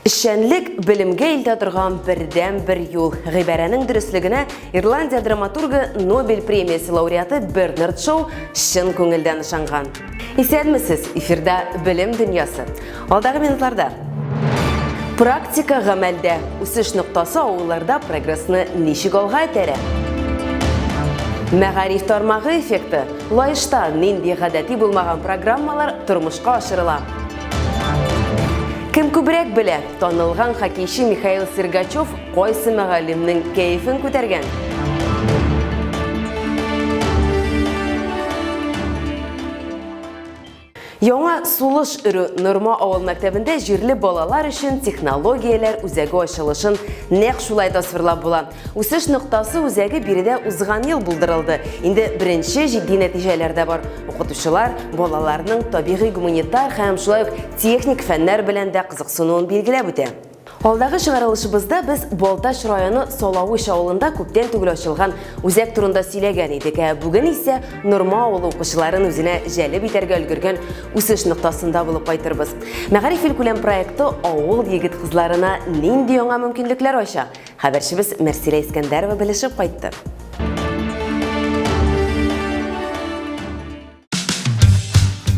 Эшчәнлек белемгә илтә торган бердән-бер юл. Гыйбарәнең дөреслегенә Ирландия драматургы Нобель премиясе лауреаты Бернард Шоу чын күңелдән ышанган. Исәнмесез, эфирда Белем дөньясы. Алдагы минутларда Практика гамәлдә. Үсеш ноктасы авылларда прогрессны ничек алга этәрә? Мәгариф тармагы эффекты. Лаешта нинди гадәти булмаган программалар тормышка ашырыла? Кем күбрәк белә, танылган хоккейчы Михаил Сергачев кайсы мөгаллимнең кәефен күтәргән? Яңа сулыш өрү Норма авыл мәктәбендә җирле балалар өчен технологияләр үзәге ачылышын нәкъ шулай тасвирлап була. Үсеш ноктасы үзәге биредә узган ел булдырылды. Инде беренче җитди нәтиҗәләр дә бар. Укытучылар балаларның табигый гуманитар һәм шулай ук техник фәннәр белән дә кызыксынуын билгеләп үтә. Алдагы чыгарылышыбызда без Балтач районы Салавыч авылында күптән түгел ачылган үзәк турында сөйләгән идек. Ә бүген исә Норма авылы укучыларын үзенә җәлеп итәргә өлгергән үсеш ноктасында булып кайтырбыз. Мәгариф илкүләм проекты авыл егет-кызларына нинди яңа мөмкинлекләр ача? Хәбәрчебез Мәрсилә Искәндәрова белешеп кайтты.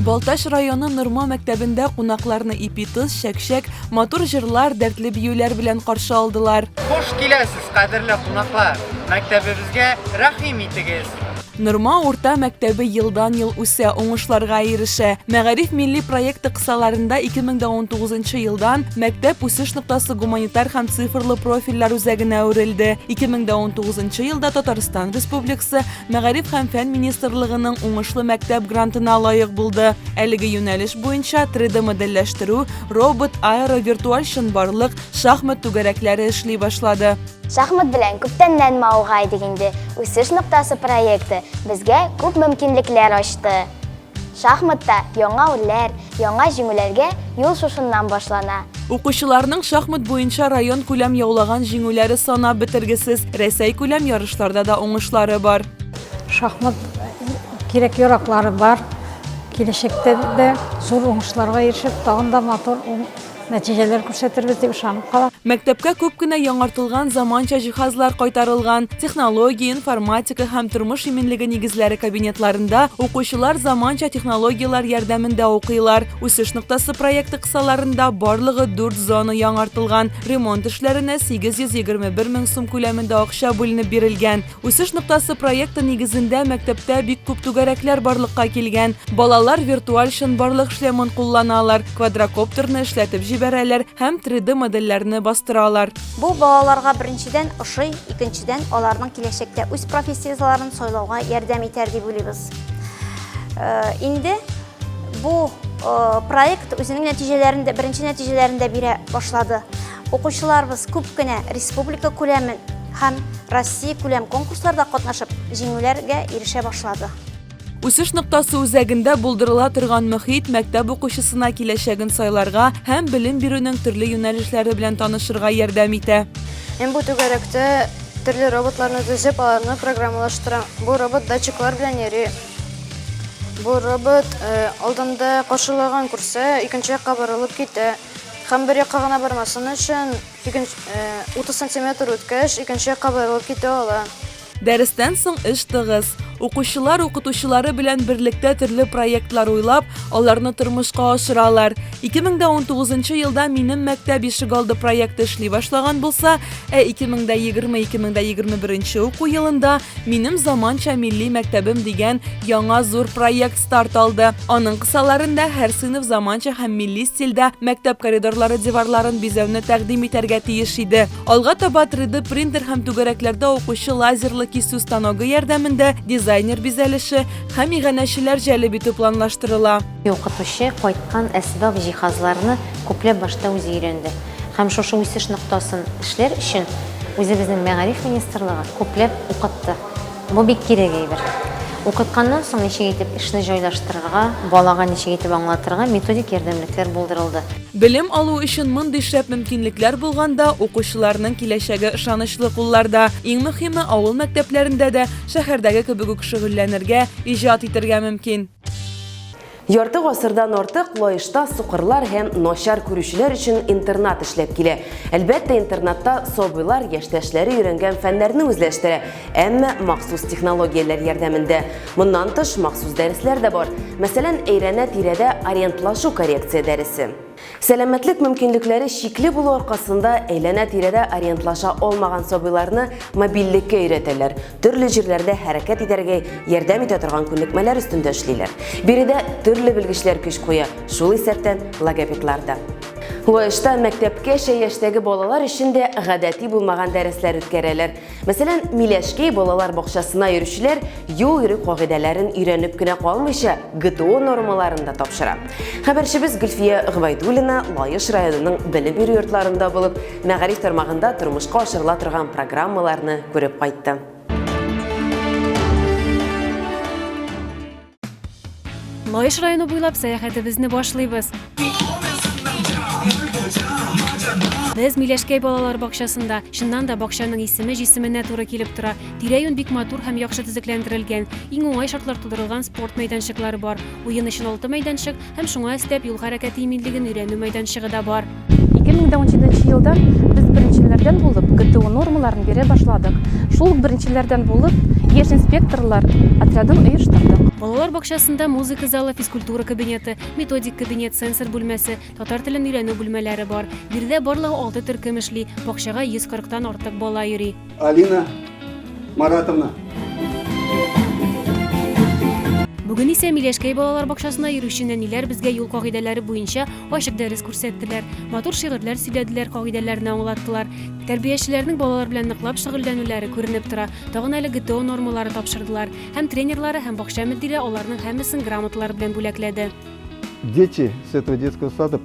Балтач районы Норма мәктәбендә кунакларны ипи-тоз, чәкчәк, матур җырлар, дәртле биюләр белән каршы алдылар. Хуш киләсез, кадерле кунаклар! Мәктәбебезгә рәхим итегез! Норма урта мәктәбе елдан-ел үсә, уңышларга ирешә. Мәгариф милли проекты кысаларында 2019 елдан мәктәп үсеш ноктасы гуманитар һәм цифрлы профильләр үзәгенә әверелде. 2019 елда Татарстан Республикасы Мәгариф һәм фән министрлыгының уңышлы мәктәп грантына лаек булды. Әлеге юнәлеш буенча 3D модельләштерү, робот, аэро, виртуаль чынбарлык, шахмат түгәрәкләре эшли башлады. Шахмат белән күптәннән мавыга идек инде. Үсеш ноктасы проекты безгә күп мөмкинлекләр ачты. Шахматта яңа үрләр, яңа җиңүләргә юл шушыннан башлана. Укучыларның шахмат буенча районкүләм яулаган җиңүләре санап бетергесез, Рәсәйкүләм ярышларда да уңышлары бар. Шахмат кирәк-яраклары бар. Киләчәктә дә зур уңышларга ирешеп, тагын да матур Нәтиҗәләр күрсәтербез дип ышанып калам. Мәктәпкә күп кенә яңартылган заманча җиһазлар кайтарылган. Технология, информатика һәм тормыш иминлеге нигезләре кабинетларында укучылар заманча технологияләр ярдәмендә укыйлар. Үсеш ноктасы проекты кысаларында барлыгы дүрт зона яңартылган. Ремонт эшләренә 821 мең сум күләмендә акча бүленеп бирелгән. Үсеш ноктасы проекты нигезендә мәктәптә бик күп түгәрәкләр барлыкка килгән. Балалар виртуаль чынбарлык шлемын кулланалар, квадрокоптерны эшләтеп җибәрәләр һәм 3D модельләрне бастыралар. Бу балаларга беренчедән ошый, икенчедән аларның киләчәктә үз профессияләрен сайлауга ярдәм итәр дип уйлыйбыз. Инде бу проект үзенең нәтиҗәләрен дә, беренче нәтиҗәләрен дә бирә башлады. Укучыларыбыз күп кенә республика күләмен һәм Россия күләм конкурсларда катнашып, җиңүләргә ирешә башлады. Үсеш ноктасы үзәгендә булдырыла торган мохит мәктәп укучысына киләчәген сайларга һәм белем бирүнең төрле юнәлешләре белән танышырга ярдәм итә. Мин бу түгәрәктә төрле роботларны төзеп, аларны программалаштырам. Бу робот датчиклар белән йөри. Бу робот алдында каршылаган күрсә, икенче якка борылып китә. Һәм бер якка гына бармасын өчен, 30 сантиметр үткәч, икенче якка борылып китә ала. Дәрестән соң эш тыгыз. Укучылар укытучылары белән берлектә төрле проектлар уйлап, аларны тормышка ашыралар. 2019 елда Минем мәктәп ишегалды проекты эшли башлаган булса, ә 2020-2021 уку елында Минем заманча милли мәктәбем дигән яңа зур проект старт алды. Аның кысаларында һәр сыйныф заманча һәм милли стильдә мәктәп коридорлары диварларын бизәүне тәкъдим итәргә тиеш иде. Алга таба 3D принтер һәм түгәрәкләрдә укучы лазерлы кисү станогы ярдәмендә дизайнер бизәлеше һәм иганәчеләр җәлеп итү планлаштырыла. Укытучы кайткан әсбап-җиһазларны күпләп башта үзе өйрәнде. Һәм шушы үсеш ноктасын эшләр өчен үзебезнең мәгариф министрлыгы күпләп укытты. Бу бик кирәк әйбер. Укытканнан соң ничек итеп эшне җайлаштырырга, балага ничек итеп аңлатырга методик ярдәмлекләр булдырылды. Белем алу өчен мондый шәп мөмкинлекләр булганда, укучыларның киләчәге ышанычлы кулларда. Иң мөһиме, авыл мәктәпләрендә дә шәһәрдәге кебек үк шөгыльләнергә, иҗат итәргә мөмкин. Ярты гасырдан артык Лаешта сукырлар һәм начар күрүчеләр өчен интернат эшләп килә. Әлбәттә, интернатта сабыйлар яшьтәшләре өйрәнгән фәннәрне үзләштерә, әмма махсус технологияләр ярдәмендә. Моннан тыш, махсус дәресләр дә бар. Мәсәлән, әйрәнә-тирәдә ориентлашу коррекция дәресе. Сәламәтлек мөмкинлекләре чикле булу аркасында әйләнә-тирәдә ориентлаша алмаган сабыйларны мобильлеккә өйрәтәләр, төрле җирләрдә хәрәкәт итәргә ярдәм итә торган күнекмәләр өстендә эшлиләр. Биредә төрле белгечләр көч куя, шул исәптән логопедлар да. Лаешта мәктәпкәчә яшьтәге балалар өчен дә гадәти булмаган дәресләр үткәрәләр. Мәсәлән, Миләшкәй балалар бакчасына йөрүчеләр юл йөрү кагыйдәләрен өйрәнеп кенә калмыйча, ГТО нормаларын да тапшыра. Хәбәрчебез Гөлфия Гобәйдуллина Лаеш районының белем бирү йортларында булып, мәгариф тармагында тормышка ашырыла торган программаларны күреп кайтты. Лаеш районы буйлап сәяхәтебезне башлыйбыз. Без Миләшкәй балалар бакчасында. Чыннан да бакчаның исеме җисеменә туры килеп тора. Тирә-юнь бик матур һәм яхшы төзекләндерелгән. Иң уңай шартлар тудырылган спорт мәйданчыклары бар. Уен өчен алты мәйданчык һәм шуңа өстәп юл хәрәкәте иминлеген өйрәнү мәйданчыгы да бар. 2017 елдан без беренчеләрдән булып ГТО нормаларын бирә башладык. Шул ук беренчеләрдән булып яшь инспекторлар отрядын оештырдык. Балалар бакчасында музыка залы, физкультура кабинеты, методик кабинет, сенсор бүлмәсе, татар телен өйрәнү бүлмәләре бар. Биредә барлыгы алты төркем эшли, бакчага 140 тан артык бала йөри. Алина Маратовна. Бүген исә Миләшкәй балалар бакчасына йөрүче нәниләр безгә юл кагыйдәләре буенча ачык дәрес күрсәттеләр, матур шигырьләр сөйләделәр, кагыйдәләрне аңлаттылар. Тәрбиячеләрнең балалар белән ныклап шөгыльләнүләре күренеп тора. Тагын әле ГТО нормалары тапшырдылар. Һәм тренерлары, һәм бакча мөдире аларның һәммәсен грамоталар белән бүләкләде. Дети с этого детского сада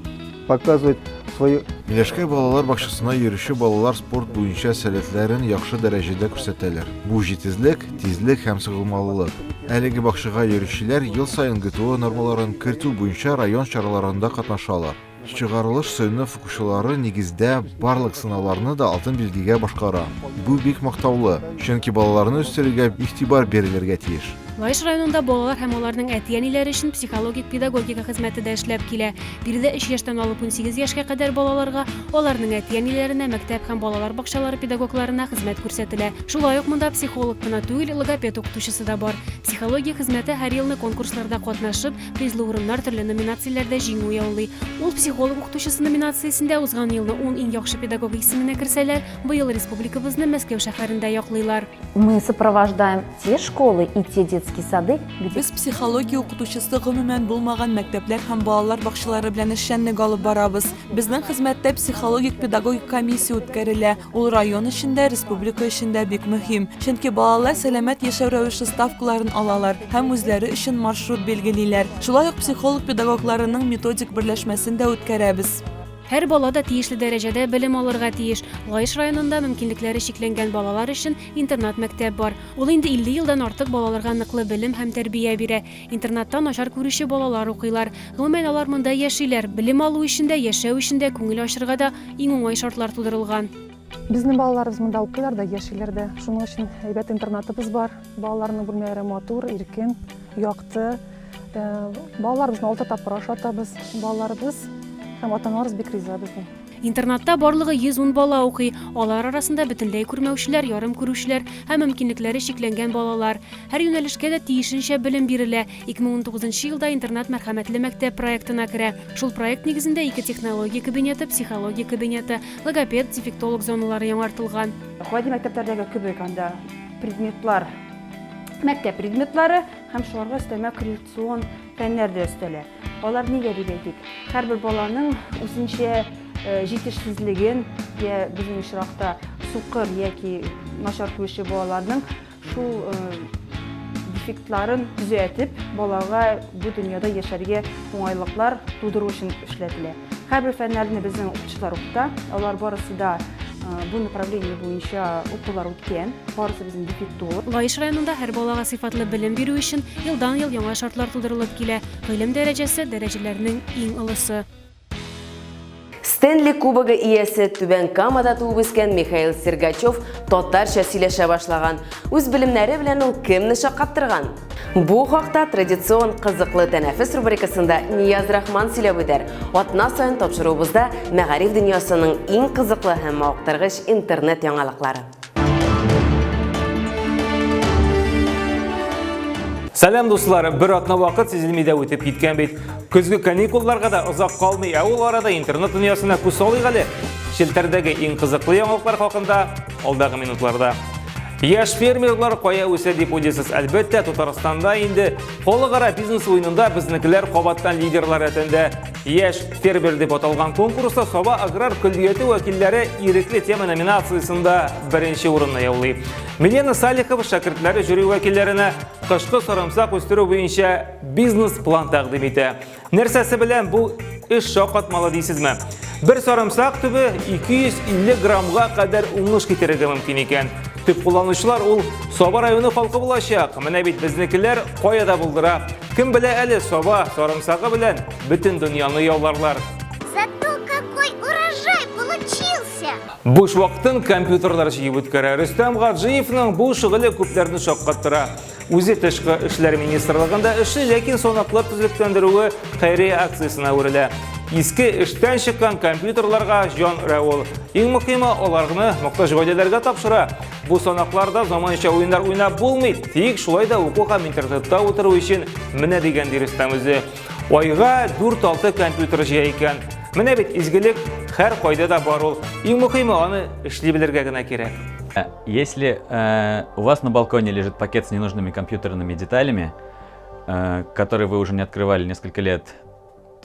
показывают свою... Миләшкәй балалар бакчасына йөрүче балалар спорт буенча сәләтләрен яхшы дәрәҗәдә күрсәтәләр. Бу җитезлек, тизлек һәм сыгылмалылык. Әлеге бакчага йөрүчеләр ел саен ГТО нормаларын кертү буенча район чараларында катнашалар. Чыгарылыш сыйныф укучылары нигездә барлык сынауларны да алтын билгегә башкара. Бу бик мактаулы, чөнки балаларны үстерүгә игътибар бирелергә тиеш. Лаеш районында балалар һәм аларның әти-әниләре өчен психологик-педагогика хезмәте дә эшләп килә. Биредә өч яшьтән алып 18 яшькә кадәр балаларга, аларның әти-әниләренә, мәктәп һәм балалар бакчалары педагогларына хезмәт күрсәтелә. Шулай ук монда психолог кына түгел, логопед укытучысы да бар. Психология хезмәте һәр елны конкурсларда катнашып, призлы урыннар, төрле номинацияләрдә җиңү яулый. Ул Психолог укытучысы номинациясендә узган елны ун иң яхшы педагог исеменә керсәләр, быел республикабызны Мәскәү шәһәрендә яклыйлар. Мы сопровождаем те школы и те детские сады, где... Без психология укытучысы гомумән булмаган мәктәпләр һәм балалар бакчалары белән эшчәнлек алып барабыз. Безнең хезмәттә психологик-педагогик комиссия үткәрелә. Ул район өчен дә, республика өчен дә бик мөһим. Чөнки балалар сәламәт яшәү рәвеше ставкаларын алалар һәм үзләре өчен маршрут билгелиләр. Шулай ук психолог-педагогларының методик берләшмәсен дә үткәрәбез. Һәр бала да тиешле дәрәҗәдә белем алырга тиеш. Лаеш районында мөмкинлекләре чикләнгән балалар өчен интернат-мәктәп бар. Ул инде 50 елдан артык балаларга ныклы белем һәм тәрбия бирә. Интернатта начар күрүче балалар укыйлар. Гомумән, алар монда яшиләр. Белем алу өчен дә, яшәү өчен дә, күңел ачырга да иң уңай шартлар тудырылган. Безнең балаларыбыз монда укыйлар да, яшиләр дә. Шуның өчен әйбәт интернатыбыз бар. Балаларның бүлмәләре матур, иркен, якты. Балаларыбызны алты тапкыр ашатабыз. Балаларыбыз һәм ата-аналарыбыз бик риза безнең. Интернатта барлыгы 110 бала укый. Алар арасында бөтенләй күрмәүчеләр, ярым күрүчеләр һәм мөмкинлекләре чикләнгән балалар. Һәр юнәлешкә дә тиешенчә белем бирелә. 2019 елда интернат Мәрхәмәтле мәктәп проектына керә. Шул проект нигезендә ике технология кабинеты, психология кабинеты, логопед, дефектолог зоналары яңартылган. Гади мәктәпләрдәге кебек анда предметлар, мәктәп предметлары Һәм шуларга өстәмә коррекцион фәннәр дә өстәлә. Алар нигә дип әйтик? Һәрбер баланың үзенчә җитешсезлеген, я безнең очракта сукыр яки начар күрүче балаларның шул дефектларын төзәтеп, балага бу дөньяда яшәргә уңайлыклар тудыру өчен эшләтелә. Һәрбер фәннәрне безнең укытучылар укыта. Алар барысы да бу направление буенча укулар үткән. Барысы безнең дефектолог. Лаеш районында һәр балага сыйфатлы белем бирү өчен елдан-ел яңа шартлар тудырылып килә. Гыйлем дәрәҗәсе, дәрәҗәләрнең иң олысы. Стэнли кубогы иясе Түбән Камада туып үскән Михаил Сергачев татарча сөйләшә башлаган. Үз белемнәре белән ул кемне шаккаттырган? Бу хакта традицион Кызыклы тәнәфес рубрикасында Нияз Рахман сөйләп үтәр. Атна саен тапшыруыбызда мәгариф дөньясының иң кызыклы һәм мавыктыргыч интернет яңалыклары. Сәлам, дуслар! Бер атна вакыт сизелми дә үтеп киткән бит. Көзге каникулларга да озак калмый, ә ул арада интернет дөньясына күз салыйк әле. Челтәрдәге иң кызыклы яңалыклар хакында алдагы минутларда. Яшь фермерлар кая үсә дип уйлыйсыз? Әлбәттә, Татарстанда инде халыкара бизнес уенында безнекеләр кабаттан лидерлар рәтендә. Яшь фермер дип аталган конкурста Саба аграр көллияте вәкилләре ирекле тема номинациясендә беренче урынны яулый. Милена Салихова шәкертләре жюри вәкилләренә кышкы сарымсак үстерү буенча бизнес-план тәкъдим итә. Нәрсәсе белән бу эш шаккатмалы дисезме? Бер сарымсак төбе 250 граммга кадәр уңыш китерергә мөмкин икән. Төп кулланучылар ул Саба районы халкы булачак. Менә бит безнекеләр кая да булдыра. Кем белә әле, Саба сарымсагы белән бөтен дөньяны яуларлар. Зато какой урожай получился! Буш вакытын компьютерлар җыеп үткәрә. Рөстәм Гаджиевның бу шөгыле күпләрне шаккаттыра. Үзе тышкы эшләр министрлыгында эшли, ләкин санаклар төзекләндерүе хәйрия акциясенә әверелә. Иске эштән чыккан компьютерларга җан өрә ул. Иң мөһиме, аларны мохтаҗ гаиләләргә тапшыра. Бу санакларда заманча уеннар уйнап булмый, тик шулай да уку һәм интернетта утыру өчен менә дигән ди Рөстәм үзе. Айга 4-6 компьютер җыя икән. Менә бит изгелек һәр кайда да бар ул. Иң мөһиме, аны эшли белергә генә кирәк. Если у вас на балконе лежит пакет с ненужными компьютерными деталями, которые вы уже не открывали несколько лет,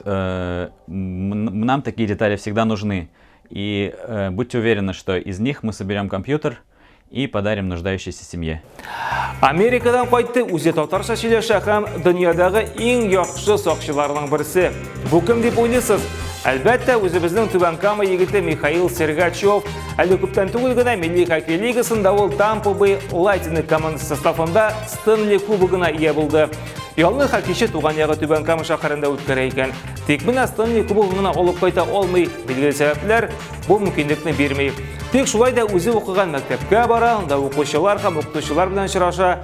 нам такие детали всегда нужны. И будьте уверены, что из них мы соберем компьютер и подарим нуждающейся семье. Америкадан кайтты, үзе татарча сөйләшә һәм дөньядагы иң яхшы сакчыларның берсе. Бу кем дип уйлыйсыз? Әлбәттә, үзебезнең Түбән Кама егете Михаил Сергачев. Әле күптән түгел генә Милли хоккей лигасында ул Тампа Бэй Лайтинг командасы составында Стэнли кубогына ия булды. Ялны хоккейчы туган ягы Түбән Кама шәһәрендә үткәрә икән. Тик менә Стэнли кубогын гына алып кайта алмый, билгеле сәбәпләр бу мөмкинлекне бирми. Тик шулай да үзе укыган мәктәпкә бара, анда укучылар һәм укытучылар белән очраша.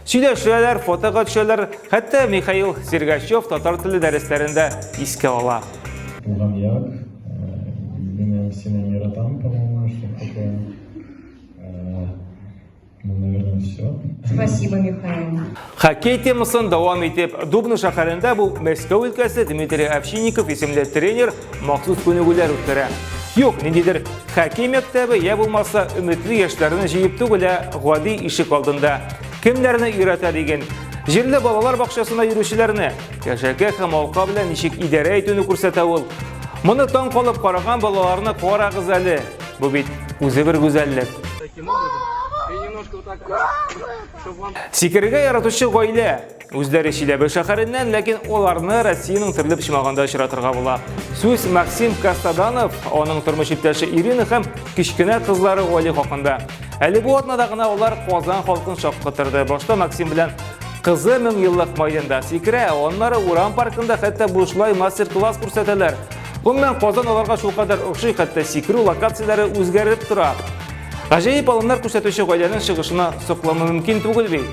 Сөйләшәләр, фотога төшәләр. Хәтта Михаил Сергачев татар теле дәресләрен дә искә ала. Туган як, мин сине яратам, по-моему, что такое. Ну, наверное, все. Спасибо, Михаил. Хоккей темасын дәвам итеп, Дубна шәһәрендә бу Мәскәү өлкәсе Дмитрий Овчинников исемле тренер махсус күнегүләр үткәрә. Юк, ниндидер хоккей мәктәбе я булмаса өметле яшьләрне җыеп түгел, ә гади ишек алдында. Кемнәрне өйрәтә диген? Җирле балалар бакчасына йөрүчеләрне, кәшәкә һәм алка белән ничек идарә итүне күрсәтә ул. Моны таң калып караган балаларны карагыз әле. Бу бит үзе бер гүзәллек. Сикерергә яратучы гаилә. Үзләре Чиләбе шәһәреннән, ләкин аларны Россиянең төрле почмагында очратырга була. Сүз Максим Кастаданов, аның тормыш иптәше Ирина һәм кечкенә кызлары Оля хакында. Әле бу атнада гына алар Казан халкын шаккатырды. Башта Максим белән кызы меңьеллык майданда сикерә, аннары урам паркында хәтта бушлай мастер-класс күрсәтәләр. Гомумән, Казан аларга шулкадәр охшый, хәтта сикерү локацияләре үзгәреп тора. Гаҗәеп алымнар күрсәтүче гаиләнең чыгышына соклану мөмкин түгел бит.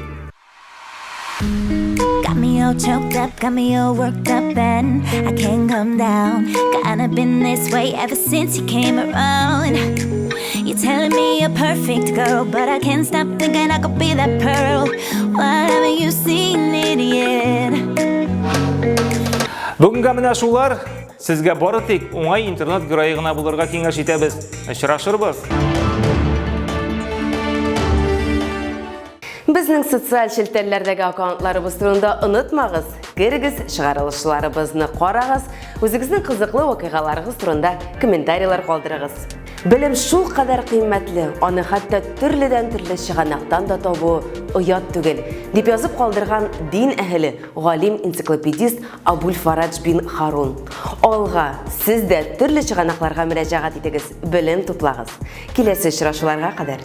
Got me all choked up, got me all worked up, and I can't come down. Kinda been this way ever since you came around. You're telling me you're perfect, girl, but I can't stop thinking I could be that pearl. Why haven't you seen it yet? Бүгенгә менә шулар. Сезгә бары тик уңай интернет герое гына булырга киңәш итәбез. Очрашырбыз! Безнең социаль челтәрләрдәге аккаунтларыбыз турында онытмагыз. Керегез, чыгарылышларыбызны карагыз, үзегезнең кызыклы вакыйгаларыгыз турында комментарийлар калдырыгыз. Белем шул кадәр кыйммәтле, аны хәтта төрледән-төрле чыганактан да табу оят түгел, дип язып калдырган дин әһеле, галим-энциклопедист Абуль Фарадж бин Харун. Алга, сез дә төрле чыганакларга мөрәҗәгать итегез, белем туплагыз. Киләсе очрашуларга кадәр!